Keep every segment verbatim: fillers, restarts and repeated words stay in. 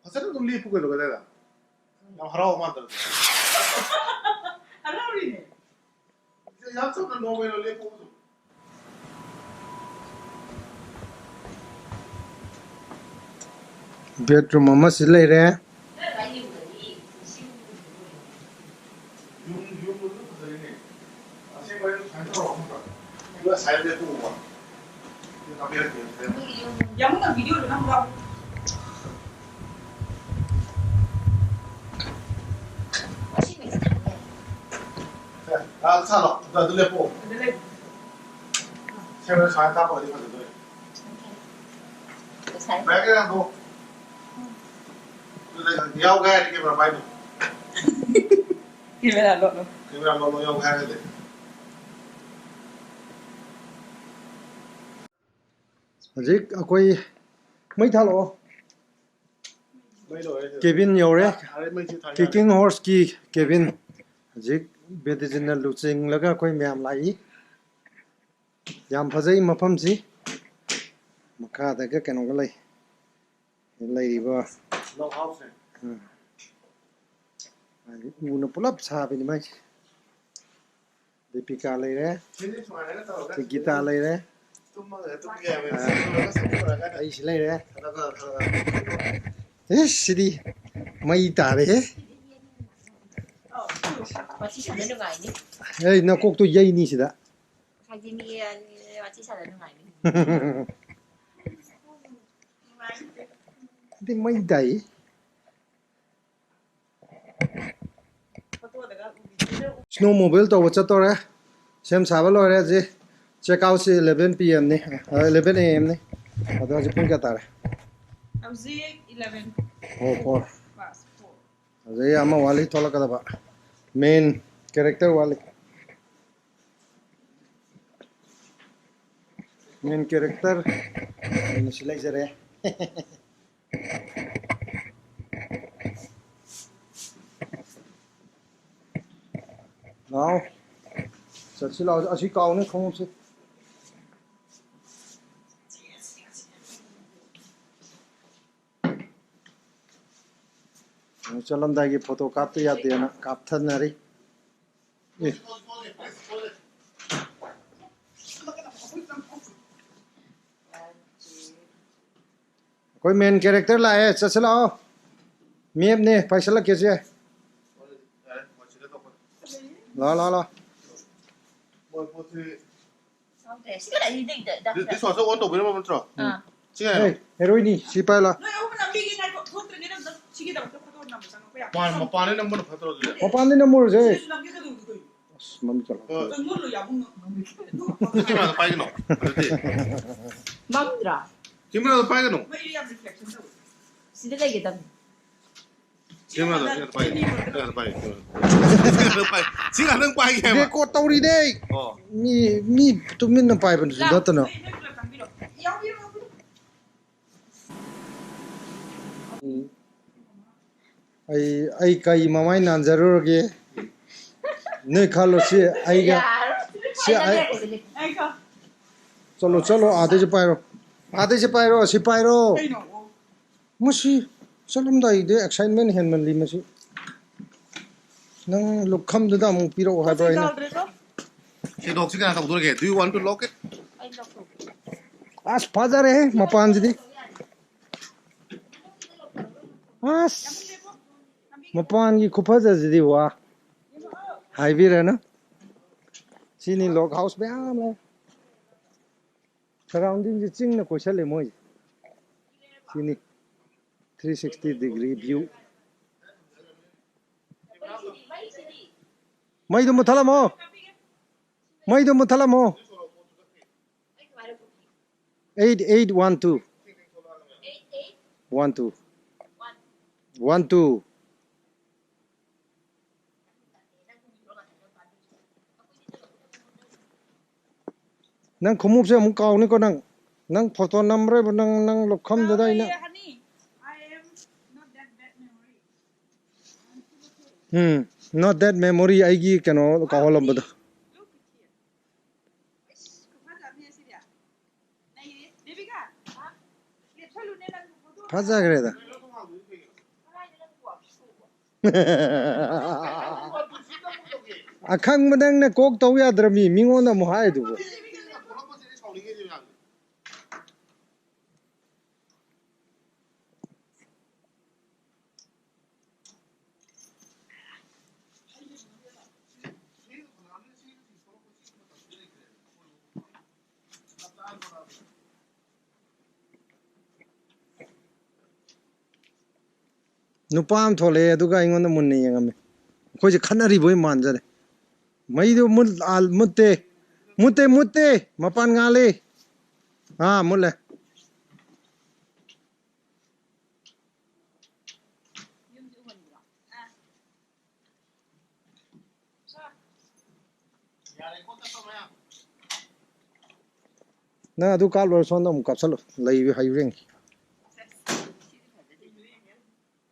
ꯐꯖꯅ ꯑꯗꯨꯝ ꯂꯦꯞꯄꯨ ꯀꯩꯅꯣ ꯀꯗꯥꯏꯗ? ꯌꯥꯝ ꯍꯔꯥꯎꯕ ꯃꯥꯟꯗꯕꯗꯣ꯫ ꯍꯔꯥꯎꯔꯤꯅꯦ꯫ ꯌꯥꯝ ꯆꯝꯅ ꯅꯣꯔꯃꯦꯜ ꯂꯦꯞꯄꯨ ꯑꯗꯨꯝ꯫ ꯕꯦꯗꯔꯨꯝ ꯑꯃꯁꯤ ꯂꯩꯔꯦ꯫ ꯌꯥꯝꯅ ꯚꯤꯗꯤꯑꯣꯗꯣ ꯅꯝꯕ꯫ ꯑꯥ, ꯁꯥꯂꯣ꯫ ꯑꯗꯨ, ꯑꯗꯨ ꯂꯦꯞꯄꯣ꯫ ꯑꯗꯨ ꯂꯦꯞꯄꯣ꯫ ꯁꯦꯝꯕ ꯁꯨꯃꯥꯏꯅ ꯀꯥꯞꯄꯒꯗꯤ ꯐꯖꯗꯣꯏꯅꯦ꯫ ꯉꯁꯥꯏ꯫ ꯕꯦꯛ ꯌꯥꯝꯕꯨ꯫ ꯑꯗꯨꯗ ꯌꯥꯎꯒꯦ ꯍꯥꯏꯔꯗꯤ ꯀꯦꯃꯦꯔꯥ ꯄꯥꯏꯗꯣ꯫ ꯀꯦꯃꯦꯔꯥ ꯂꯣꯠꯂꯣ꯫ ꯀꯦꯃꯦꯔꯥ ꯂꯣꯠꯂꯣ, ꯌꯥꯎꯒꯦ ꯍꯥꯏꯔꯒꯗꯤ꯫ ꯍꯧꯖꯤꯛ ꯑꯩꯈꯣꯏ ꯃꯩ ꯊꯥꯜꯂꯛꯑꯣ꯫ ꯃꯩ ꯂꯣꯏꯔꯦ꯫ ꯀꯦꯕꯤꯟ ꯌꯧꯔꯦ꯫ ꯑꯥ, ꯑꯥ, ꯃꯩꯁꯦ ꯊꯥꯡꯒꯠꯂꯦ꯫ ꯀꯤꯀꯤꯡ ꯍꯣꯔꯁꯀꯤ ꯀꯦꯕꯤꯟ꯫ ꯍꯧꯖꯤꯛ ꯕꯦꯗꯤꯖꯤꯟꯅ ꯂꯨꯆꯤꯡꯂꯒ ꯑꯩꯈꯣꯏ ꯃꯌꯥꯝ ꯂꯥꯛꯏ꯫ ꯌꯥꯝ ꯐꯖꯩ ꯃꯐꯝꯁꯤ꯫ ꯃꯈꯥꯗꯒ ꯀꯩꯅꯣꯒ ꯂꯩ꯫ ꯂꯩꯔꯤꯕ ꯂꯣꯛ ꯍꯥꯎꯁꯅꯦ꯫ ꯎꯝ꯫ ꯍꯥꯏꯗꯤ ꯎꯅ ꯄꯨꯂꯞ ꯁꯥꯕꯤꯅꯤ ꯃꯥꯏꯁꯦ꯫ ꯗꯤꯄꯤꯀꯥ ꯂꯩꯔꯦ꯫ ꯁꯤꯗꯤ ꯁꯨꯃꯥꯏꯅꯒ ꯇꯧꯔꯒ ꯁꯤ ꯒꯤꯇꯥ ꯂꯩꯔꯦ꯫ ꯇꯨꯝꯃꯒ ꯇꯨꯝꯒꯦ ꯍꯥꯏꯕ꯫ ꯑꯥ꯫ ꯁꯤ ꯂꯣꯏꯔꯒ ꯁꯤ ꯄꯨꯔꯛꯑꯀꯥꯟꯗ ꯑꯩꯁꯤ ꯂꯩꯔꯦ꯫ ꯈꯔ ꯈꯔ ꯈꯔ ꯈꯔ꯫ ꯏꯁ, ꯁꯤꯗꯤ ꯃꯩ ꯇꯥꯔꯦꯍꯦ꯫ ꯋꯥꯊꯤ ꯁꯥꯟꯅ ꯅꯨꯡꯉꯥꯏꯅꯤ꯫ ꯑꯩ ꯅꯀꯣꯛꯇꯣ ꯌꯩꯅꯤ ꯁꯤꯗ꯫ ꯉꯁꯥꯏꯗꯤ ꯃꯤ ꯑꯅꯤ ꯋꯥꯊꯤ ꯁꯥꯟꯅ ꯅꯨꯡꯉꯥꯏꯅꯤ꯫ ꯅꯨꯡꯉꯥꯏꯇꯦ꯫ ꯑꯗꯨꯗꯤ ꯃꯩ ꯇꯥꯏ꯫ Snowmobile ꯇꯧꯕ ꯆꯠꯇꯧꯔꯦ꯫ ꯁꯦꯝ ꯁꯥꯕ ꯂꯣꯏꯔꯦ ꯍꯧꯖꯤꯛ꯫ Check outꯁꯤ eleven PM ꯅꯤ, ꯑ, eleven AM ꯅꯤ꯫ ꯑꯗꯣ ꯍꯧꯖꯤꯛ ꯄꯨꯡ ꯀꯌꯥ ꯇꯥꯔꯦ? ꯍꯧꯖꯤꯛ eleven꯫ Oh, four꯫ Past four꯫ ꯑꯗꯩ ꯑꯃ ꯋꯥꯠꯂꯤ ꯊꯣꯛꯂꯛꯀꯗꯕ꯫ Main character ꯋꯥꯠꯂꯤ꯫ Main character ꯑꯣꯏꯅ ꯁꯤ ꯂꯩꯖꯔꯦ꯫ ꯂꯥꯎ꯫ ꯆꯠꯁꯤ ꯂꯥꯎ꯫ ꯑꯁꯤ ꯀꯥꯎꯅꯤ ꯈꯣꯡꯎꯞꯁꯤ꯫ ꯆꯠꯂꯝꯗꯥꯏꯒꯤ ꯐꯣꯇꯣ ꯀꯥꯞꯇ ꯌꯥꯗꯦꯅ ꯀꯥꯞꯊꯅꯔꯤ꯫ ꯑꯦ꯫ ꯑꯩꯈꯣꯏ main character ꯂꯥꯛꯑꯦ, ꯆꯠꯁꯤ ꯂꯥꯛꯑꯣ꯫ Map ꯅꯦ, ꯄꯥꯏꯁꯜꯂꯛꯀꯦꯁꯦ꯫ ꯂꯥꯛꯑꯣ, ꯂꯥꯛꯑꯣ, ꯂꯥꯛꯑꯣ꯫ ꯃꯣꯏ ꯄꯣꯠꯁꯤ ꯌꯥꯎꯗ꯭ꯔꯦ꯫ ꯁꯤꯒ ꯂꯩ, ꯂꯩ, ꯂꯩ, ꯂꯩ꯫ ꯗꯤ-, ꯗꯤꯁ ꯋꯥꯁꯔ ꯑꯣꯟ ꯇꯧꯕꯤꯔꯝꯃꯕ ꯅꯠꯇ꯭ꯔꯣ? ꯑꯥ꯫ ꯁꯤ ꯉꯥꯏꯔꯣ꯫ ꯑꯦ, ꯍꯦꯔꯣꯏꯅꯤ, ꯁꯤ ꯄꯥꯏ ꯂꯥꯎ꯫ ꯅꯣꯏ ꯑꯍꯨꯝ ꯅꯝꯕꯤꯒꯦ ꯉꯥꯏꯈꯣ, ꯊꯣꯛꯇ꯭ꯔꯤꯉꯩꯗ ꯑꯝꯇ ꯁꯤꯒꯤꯗꯃꯛꯇ ꯐꯣꯇꯣ ꯅꯝꯕ ꯆꯪꯉꯛꯄ ꯌꯥꯕ꯭ꯔꯥ? ꯃꯄꯥꯟ, ꯃꯄꯥꯟꯗꯩ ꯅꯝꯕꯅ ꯐꯠꯇ꯭ꯔꯣ ꯑꯗꯨꯗꯤ? ꯃꯄꯥꯟꯗꯩ ꯅꯝꯃꯨꯔꯁꯦ꯫ ꯁꯤꯁꯨ ꯅꯝꯒꯦ ꯀꯩꯗꯧꯕꯗꯣ? ꯑꯁ, ꯃꯃꯤꯠ ꯆꯠꯂꯣ꯫ ꯆꯪꯉꯨꯔꯣ, ꯌꯥꯕꯨꯡ꯫ ꯁꯤ ꯀꯦꯃꯦꯔꯥꯗ ꯄꯥꯏꯒꯅꯣ꯫ ꯑꯗꯨꯗꯤ꯫ ꯃꯝꯗ꯭ꯔꯥ? ꯀꯦꯃꯦꯔꯥꯗ ꯄꯥꯏꯒꯅꯣ꯫ ꯃꯩ ꯌꯥꯝ reflection ꯇꯧꯋꯦ꯫ ꯁꯤꯗ ꯂꯩꯒꯗꯕꯅꯤ꯫ ꯁꯤ ꯉꯥꯛꯇ ꯄꯥꯏ, ꯁꯤ ꯉꯥꯛꯇ ꯄꯥꯏ, ꯁꯤ ꯉꯥꯛꯇ ꯄꯥꯏ, ꯁꯤ ꯉꯥꯛꯇ ꯄꯥꯏꯒꯦ ꯍꯥꯏꯕ꯫ Record ꯇꯧꯔꯤꯅꯦ꯫ ꯑꯣ꯫ ꯃꯤ, ꯃꯤ ꯇꯨꯃꯤꯟꯅ ꯄꯥꯏꯕꯗꯨꯁꯨ ꯅꯠꯇꯅ꯫ ꯑꯩ, ꯑꯩ ꯀꯩ ꯃꯃꯥꯏ ꯅꯥꯟꯖꯔꯨꯔꯒꯦ? ꯅꯣꯏ ꯈꯜꯂꯣ ꯁꯤ ꯑꯩꯒ, ꯌꯥꯔꯣꯏ꯫ ꯁꯤ ꯑꯩ ꯑꯩ, ꯆꯠꯂꯣ, ꯆꯠꯂꯣ, ꯑꯥꯗꯩꯁꯨ ꯄꯥꯏꯔꯣ꯫ ꯑꯥꯗꯩꯁꯨ ꯄꯥꯏꯔꯣ, ꯁꯤ ꯄꯥꯏꯔꯣ꯫ ꯀꯩꯅꯣ? ꯃꯁꯤ ꯆꯠꯂꯝꯗꯥꯏꯗ excitement ꯍꯦꯟꯃꯜꯂꯤ ꯃꯁꯤ꯫ ꯅꯪ ꯂꯨꯈꯝꯗꯨꯗ ꯑꯃꯨꯛ ꯄꯤꯔꯛꯑꯣ ꯍꯥꯏꯕ꯭ꯔꯥ ꯑꯩꯅ? ꯁꯤ lock ꯁꯤ ꯀꯅꯥ ꯇꯧꯗꯣꯔꯤꯒꯦ? Do you want to lock it? ꯑꯁ, ꯐꯖꯔꯦꯍꯦ ꯃꯄꯥꯟꯁꯤꯗꯤ꯫ ꯑꯁ, ꯃꯄꯥꯟꯒꯤ ꯈꯨꯐꯖꯁꯤꯗꯤ ꯋꯥ꯫ ꯍꯥꯏꯕꯤꯔꯅꯨ꯫ ꯁꯤꯅꯤ lock house ꯃꯌꯥꯝ ꯂꯩ꯫ Surrounding ꯁꯦ ꯆꯤꯡꯅ ꯀꯣꯏꯁꯜꯂꯦ ꯃꯣꯏꯁꯦ꯫ ꯁꯤꯅꯤ three sixty degree view꯫ ꯃꯩꯗꯣ ꯃꯨꯠꯊꯠꯂꯝꯃꯣ꯫ ꯃꯩꯗꯣ ꯃꯨꯠꯊꯠꯂꯝꯃꯣ꯫ Eight eight one two꯫ One two꯫ One two꯫ ꯅꯪ ꯈꯣꯡꯎꯞꯁꯦ ꯑꯃꯨꯛ ꯀꯥꯎꯅꯤꯀꯣ ꯅꯪ꯫ ꯅꯪ ꯐꯣꯇꯣ ꯅꯝꯕ꯭ꯔꯕ ꯅꯪ, ꯅꯪ ꯂꯧꯈꯝꯗꯨꯗ ꯑꯩꯅ꯫ ꯎꯝ, not that memory, ꯑꯩꯒꯤ ꯀꯩꯅꯣ ꯀꯥꯎꯍꯜꯂꯝꯕꯗꯣ꯫ ꯐꯖꯈ꯭ꯔꯦꯗ꯫ ꯑꯈꯪꯕ ꯅꯪꯅ ꯀꯣꯛ ꯇꯧ ꯌꯥꯗ꯭ꯔꯃꯤ, ꯃꯤꯉꯣꯟꯗ ꯑꯃꯨꯛ ꯍꯥꯏꯗꯨꯕꯨ꯫ ꯅꯨꯄꯥ ꯑꯃ ꯊꯣꯛꯂꯛꯑꯦ, ꯑꯗꯨꯒ ꯑꯩꯉꯣꯟꯗ ꯃꯨꯟꯅ ꯌꯦꯡꯉꯝꯃꯦ꯫ ꯑꯩꯈꯣꯏꯁꯦ ꯈꯠꯅꯔꯤꯕꯣꯏ ꯃꯥꯟꯖꯔꯦ꯫ ꯃꯩꯗꯨ ꯃꯨꯠ-, ꯑꯥ, ꯃꯨꯠꯇꯦ꯫ ꯃꯨꯠꯇꯦ, ꯃꯨꯠꯇꯦ꯫ ꯃꯄꯥꯟ ꯉꯥꯜꯂꯤ꯫ ꯑꯥ, ꯃꯨꯠꯂꯦ꯫ ꯅꯪ ꯑꯗꯨ ꯀꯥꯞꯂꯣꯏꯔ ꯁꯣꯝꯗ ꯑꯃꯨꯛ ꯀꯥꯞꯁꯜꯂꯨ꯫ ꯂꯩ ꯍꯩꯕ꯭ꯔꯥ ꯌꯦꯡꯒꯦ꯫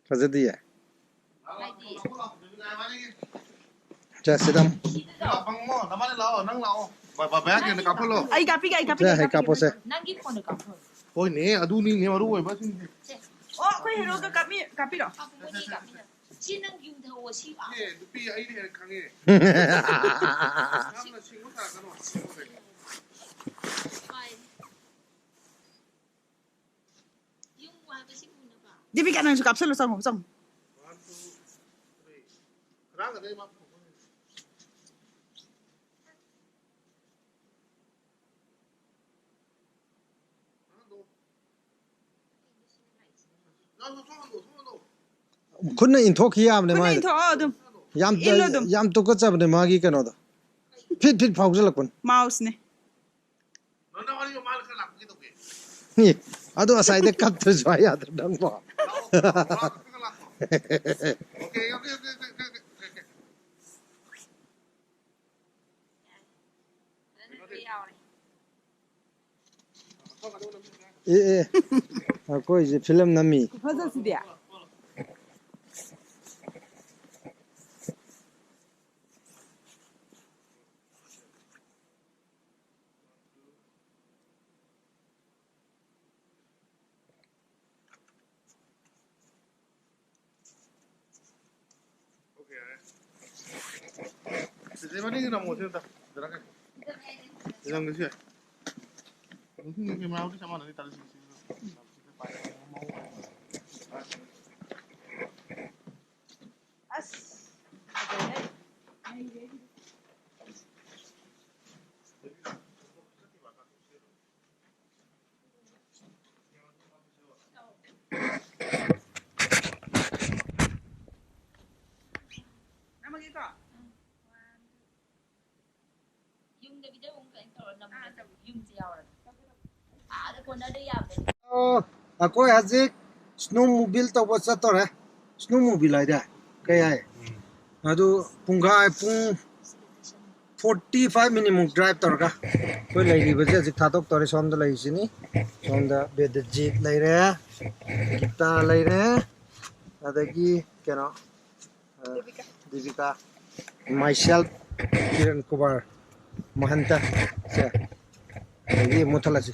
ꯐꯖꯗꯤꯌꯦ꯫ ꯆꯠꯁꯤꯗ ꯑꯃꯨꯛ꯫ ꯐꯪꯉꯣ, ꯅꯕꯥꯅꯤ ꯂꯥꯛꯑꯣ, ꯅꯪ ꯂꯥꯛꯑꯣ꯫ ꯕ-, ꯕ-, ꯕꯌꯥ ꯀꯩꯅꯣ ꯀꯥꯞꯍꯜꯂꯣ꯫ ꯑꯩ ꯀꯥꯞꯄꯤꯒꯦ, ꯑꯩ ꯀꯥꯞꯄꯤꯒꯦ, ꯁꯦ, ꯑꯩ ꯀꯥꯞꯄꯤꯒꯦ꯫ ꯀꯥꯞꯄꯣꯁꯦ꯫ ꯅꯪꯒꯤ ꯐꯣꯟꯗ ꯀꯥꯞꯍꯜꯂꯣ꯫ ꯍꯣꯏꯅꯦ, ꯑꯗꯨꯅꯤꯅꯦ ꯃꯔꯨ ꯑꯣꯏꯕꯁꯤꯡꯁꯦ꯫ ꯁꯦ꯫ ꯑꯣ, ꯑꯩꯈꯣꯏ ꯍꯦꯔꯣꯒ ꯀꯥꯞꯃꯤ-, ꯀꯥꯞꯄꯤꯔꯣ꯫ ꯀꯥꯞꯄꯣ, ꯃꯣꯏꯅꯤ ꯀꯥꯞꯃꯤꯟꯅꯔꯣ꯫ ꯁꯤ ꯅꯪ ꯌꯨꯝꯗ ꯍꯧꯑꯣ, ꯁꯤ ꯑꯥ꯫ ꯑꯦ, ꯅꯨꯄꯤ ꯑꯩꯅ ꯍꯦꯟꯅ ꯈꯪꯉꯦ꯫ ꯌꯥꯝꯅ ꯁꯤꯡꯕ ꯁꯥꯒꯅꯨ꯫ ꯍꯣꯏ꯫ ꯌꯨꯝ ꯋꯥꯏꯕꯁꯤ ꯎꯅꯕ꯫ ꯗꯤꯄꯤꯀꯥ, ꯅꯪꯁꯨ ꯀꯥꯞꯁꯜꯂꯣ, ꯆꯪꯉꯣ, ꯆꯪꯉꯣ꯫ One, two, three. ꯉꯔꯥꯡꯒꯗꯤ ꯑꯩ ꯃꯥ ꯐꯣꯟ ꯇꯧꯔꯛꯏ꯫ ꯈꯨꯠꯅ ꯏꯟꯊꯣꯛꯈꯤ ꯌꯥꯕꯅꯦ ꯈꯨꯠꯅ ꯃꯥꯏꯗꯣ꯫ ꯏꯟꯊꯣꯛꯑꯣ ꯑꯗꯨꯝ꯫ ꯌꯥꯝ, ꯏꯜꯂꯣ ꯑꯗꯨꯝ꯫ ꯌꯥꯝ ꯇꯨꯀꯠꯆꯕꯅꯦ ꯃꯥꯒꯤ ꯀꯩꯅꯣꯗꯣ꯫ Fit fit ꯐꯥꯎꯖꯜꯂꯛꯄꯅꯦ꯫ Mouseꯅꯦ꯫ ꯑꯦ, ꯑꯗꯨ ꯉꯁꯥꯏꯗ ꯀꯞꯇ꯭ꯔꯁꯨ ꯍꯥꯏ ꯌꯥꯗ꯭ꯔꯣ ꯅꯪꯕꯣ? ꯑꯦ, ꯑꯦ, ꯑꯩꯈꯣꯏꯁꯦ ꯐꯤꯂꯝ ꯅꯝꯃꯤ꯫ ꯐꯖꯁꯤꯗꯤ꯫ ꯃꯅꯤꯡꯒꯤ ꯅꯝꯃꯣ, ꯁꯤꯗ ꯖꯔꯥ ꯀꯥꯏ꯫ ꯌꯦꯡꯒꯦꯁꯦ꯫ ꯃꯅꯤꯡꯒꯤ ꯀꯦꯃꯦꯔꯥꯕꯨꯗꯤ ꯆꯞ ꯃꯥꯟꯅꯅꯤ, ꯇꯥꯔꯦ꯫ ꯑꯁ, ꯐꯖꯩꯍꯦ꯫ ꯅꯝꯃꯒꯦꯀꯣ? ꯌꯨꯝꯗꯕꯤꯗ ꯑꯃꯨꯛ ꯀꯩꯅꯣ ꯇꯧꯔ ꯅꯝꯃꯒꯦ꯫ ꯌꯨꯝꯁꯦ ꯌꯥꯎꯔꯒ꯫ ꯑꯥꯗ ꯀꯣꯔꯅꯔꯗ ꯌꯥꯕꯗ꯫ ꯑꯣ, ꯑꯩꯈꯣꯏ ꯍꯧꯖꯤꯛ ꯁ꯭ꯅꯣ ꯃꯣꯕꯤꯜ ꯇꯧꯕ ꯆꯠꯇꯣꯔꯦ꯫ Snow mobile ꯍꯥꯏꯗꯥꯏ? ꯀꯩ ꯍꯥꯏ? ꯑꯗꯨ ꯄꯨꯡꯈꯥꯏ, ꯄꯨꯡ ꯐꯣꯔꯇꯤ ꯐꯥꯏꯚ ꯃꯤꯅꯤꯠꯃꯨꯛ ꯗ꯭ꯔꯥꯏꯚ ꯇꯧꯔꯒ ꯑꯩꯈꯣꯏ ꯂꯩꯔꯤꯕꯁꯦ ꯍꯧꯖꯤꯛ ꯊꯥꯗꯣꯛꯇꯣꯔꯦ꯫ ꯁꯣꯝꯗ ꯂꯩꯔꯤꯁꯤꯅꯤ꯫ ꯁꯣꯝꯗ ꯕꯦꯗꯖꯤꯠ ꯂꯩꯔꯦ, ꯒꯤꯇꯥ ꯂꯩꯔꯦ, ꯑꯗꯒꯤ ꯀꯩꯅꯣ, ꯑ, ꯗꯤꯕꯤꯀꯥ꯫ ꯗꯤꯕꯤꯀꯥ꯫ Myself, ꯀꯤꯔꯟ ꯀꯨꯃꯥꯔ ꯃꯍꯟꯇ꯫ ꯁꯦ꯫ ꯑꯗꯒꯤ ꯃꯨꯊꯠꯂꯁꯤ꯫